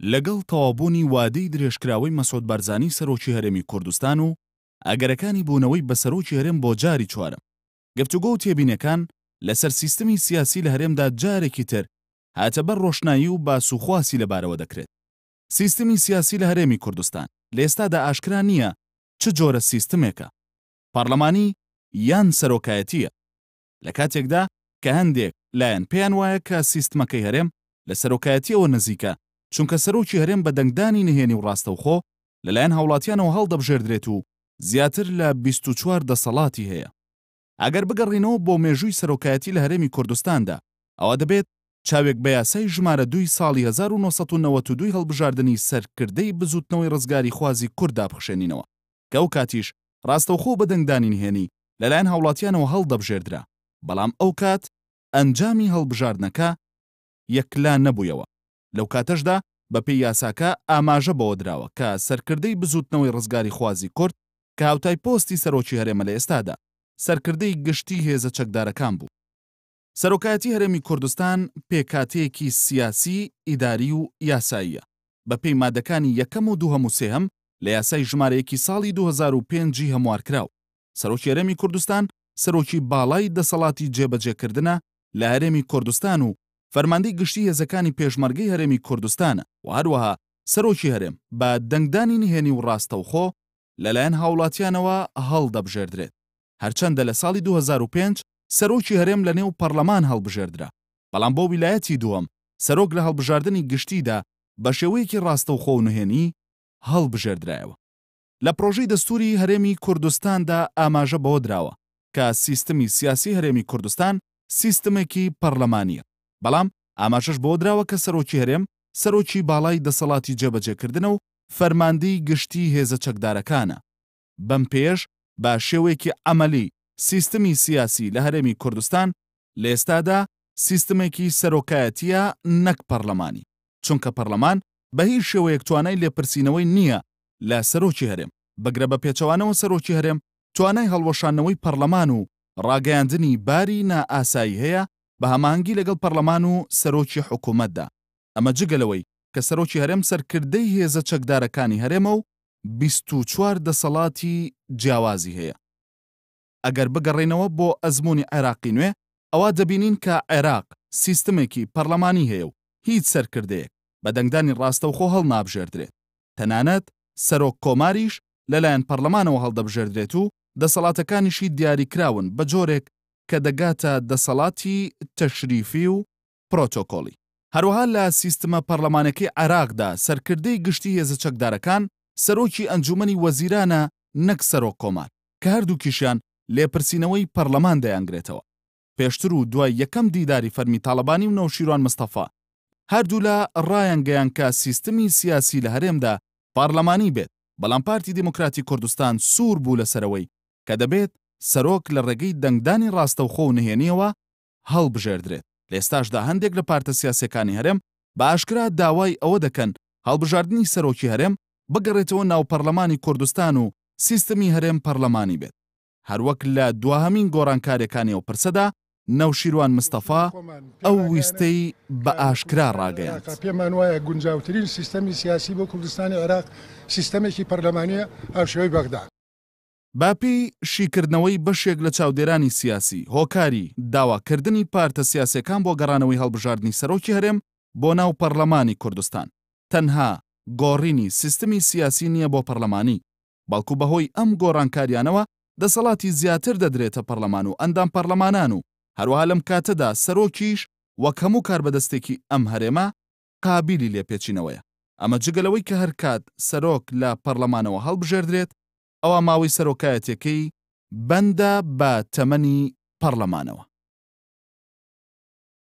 لەگەڵ تەواوبوونی وادەی درێژکراوەی مەسعود بارزانی سەرۆکی هەرێمی کوردستان و ئەگەرەکانی بوونەوەی بە سەرۆکی هەرێم بۆ جاری چوارەم، گفتوگۆ و تێبینیەکان لەسەر سیستمی سیاسی لە هەرێمدا جارێکی تر هاتە بەر ڕۆشنایی و باس و خواسی لەبارەوە دەکرێت. سیستمی سیاسی لە هەرێمی کوردستان لە ئێستادا ئاشکرا نییە چ جۆرە سیستمێکە، پەڕلەمانی یان سەرۆکایەتییە؟ لە کاتێکدا کە هەندێک لایەن پێیان وایە کە سیستمەکەی هەرێم لە سەرۆکایەتییەوە نزیکە، چونکە سەرۆکی هەرێم بە دەنگدانی نهێنی و ڕاستەوخۆ لەلایەن هاوڵاتیانەوە هەڵدەبژێردرێت و زیاتر لە 24 دەسەڵاتی هەیە. ئەگەر بگەڕێینەوە بۆ مێژووی سەرۆکایەتی لە هەرێمی کوردستاندا، ئەوا دەبێت چاوێک بە یاسای ژمارە دووی ساڵی 1992 ی هەڵبژاردنی سەرکردەی بزووتنەوەی ڕزگاریخوازی کورددا بخشێنینەوە کە ئەوکاتیش ڕاستەوخۆ بە دەنگدانی نهێنی لەلایەن هاوڵاتیانەوە هەڵدەبژێردرا، بەڵام ئەوکات ئەنجامی هەڵبژاردنەکە یەکلا نەبوویەوە. لەوکاتەشدا بەپێی یاساکە ئاماژە بەوە دراوە کە سەرکردەی بزووتنەوەی ڕزگاریخوازی کورد کە هاوتای پۆستی سەرۆکی هەرێمە لە ئێستادا، سەرکردەی گشتی هێزە چەکدارەکان بوو. سەرۆکایەتی هەرێمی کوردستان پێکهاتەیەکی سیاسی، ئیداری و یاساییە. بەپێی مادەکانی یەکەم و دووهەم و سێهەم لە یاسای ژمارە یەکی ساڵی 2005 ی هەموارکراو، سەرۆکی هەرێمی کوردستان سەرۆکی باڵای دەسەڵاتی جێبەجێکردنە لە هەرێمی کوردستان و فەرماندەی گشتی هێزەکانی پێشمەرگەی هەرێمی کوردستانە و هەروەها سەرۆکی هەرێم بە دەنگدانی نهێنی و ڕاستەوخۆ لەلایەن هاوڵاتیانەوە هەڵدەبژێردرێت. هەرچەندە لە ساڵی 2005 سەرۆکی هەرێم لە نێو پەڕلەمان هەڵبژێردرا، بەڵام بۆ ویلایەتی دووەم سەرۆک لە هەڵبژاردنی گشتیدا بە شێوەیەکی ڕاستەوخۆ و نهێنی هەڵبژێردرایەوە. لە پڕۆژەی دەستووری هەرێمی کوردستاندا ئاماژە بەوە دراوە کە سیستمی سیاسی هەرێمی کوردستان سیستمێکی پەڕلەمانییە، بەڵام ئاماژەش بەوە دراوە کە سەرۆکی هەرێم سەرۆکی باڵای دەسەڵاتی جێبەجێکردنە و فەرماندەی گشتی هێزە چەکدارەکانە. بەم پێیەش بە شێوەیەکی عەمەلی سیستمی سیاسی لە هەرێمی کوردستان لە ئێستادا سیستمێکی سەرۆکایەتییە نەک پەڕلەمانی، چونکە پەڕلەمان بە هیچ شێوەیەک توانای لێپرسینەوەی نییە لە سەرۆکی هەرێم، بگرە بە پێچەوانەوە سەرۆکی هەرێم توانای هەڵوەشاندنەوەی پەڕلەمان و ڕاگەیاندنی باری نائاسایی هەیە بە هەماهەنگی لەگەڵ پەڕلەمان و سەرۆکی حکومەتدا، ئەمە جگە لەوەی کە سەرۆکی هەرێم سەرکردەی هێزە چەکدارەکانی هەرێمە و 24 دەسەڵاتی جیاوازی هەیە. ئەگەر بگەڕێینەوە بۆ ئەزموونی عێراقی نوێ، ئەوا دەبینین کە عێراق سیستمێکی پەڕلەمانی هەیە و هیچ سەرکردەیەک بە دەنگدانی ڕاستەوخۆ هەڵنابژێردرێت، تەنانەت سەرۆک کۆماریش لەلایەن پەڕلەمانەوە هەڵدەبژێردرێت و دەسەڵاتەکانیشی دیاریکراون بە جۆرێک کە دەگاتە دەسەڵاتی تەشریفی و پرۆتۆکۆڵی. هەروەها لە سیستمە پەڕلەمانەکەی عێراقدا سەرکردەی گشتی هێزە چەکدارەکان سەرۆکی ئەنجومەنی وەزیرانە نەک سەرۆک کۆمار، کە هەردووکیشیان لێپرسینەوەی پەڕلەمان دەیانگرێتەوە. پێشتر و دوای یەکەم دیداری فەرمی تاڵەبانی و نەوشیروان مستەفا، هەردوولا ڕایانگەیاند کە سیستمی سیاسی لە هەرێمدا پارلەمانی بێت، بەڵام پارتی دیموکراتی کوردستان سوور بوو لەسەر ئەوەی کە دەبێت سەرۆک لە ڕێگەی دەنگدانی ڕاستەوخۆ و نهێنییەوە هەڵبژێردرێت. لە ئێستاشدا هەندێک لە پارتە سیاسییەکانی هەرێم بە ئاشکرا داوای ئەوە دەکەن هەڵبژاردنی سەرۆکی هەرێم بگەڕێتەوە ناو پەرلەمانی کوردستان و سیستمی هەرێم پەرلەمانی بێت. هەروەک لە دواهەمین گۆڕانکاریەکانی ئەو پرسەدا نەوشیروان مستەفا ئەو ویستەی بە ئاشکرا ڕاگەیاند. پێمان وایە گونجاوترین سیستەمی سیاسی بۆ کوردستانی عێراق سیستەمێکی پەرلەمانییە هاوشێوەی بەغدا. بە پێی شیکردنەوەی بەشێک لە چاودێرانی سیاسی، هۆکاری داواکردنی پارتە سیاسیەکان بۆ گەڕانەوەی هەڵبژاردنی سەرۆکی هەرێم بۆ ناو پەرلەمانی کوردستان، تەنها گۆڕینی سیستمی سیاسی نییە بۆ پەرلەمانی، بەڵکو بەهۆی ئەم گۆڕانکاریانەوە دەسەڵاتی زیاتر دەدرێتە پەڕلەمان و ئەندام پەڕلەمانان و هەروەها لەم کاتەدا سەرۆکیش وەک هەموو کاربەدەستێکی ئەم هەرێمە قابیلی لێپێچینەوەیە. ئەمە جگە لەوەی کە هەرکات سەرۆک لە پەڕلەمانەوە هەڵبژێردرێت ئەوا ماوەی سەرۆکایەتیەکەی بەندە بە تەمەنی پەڕلەمانەوە.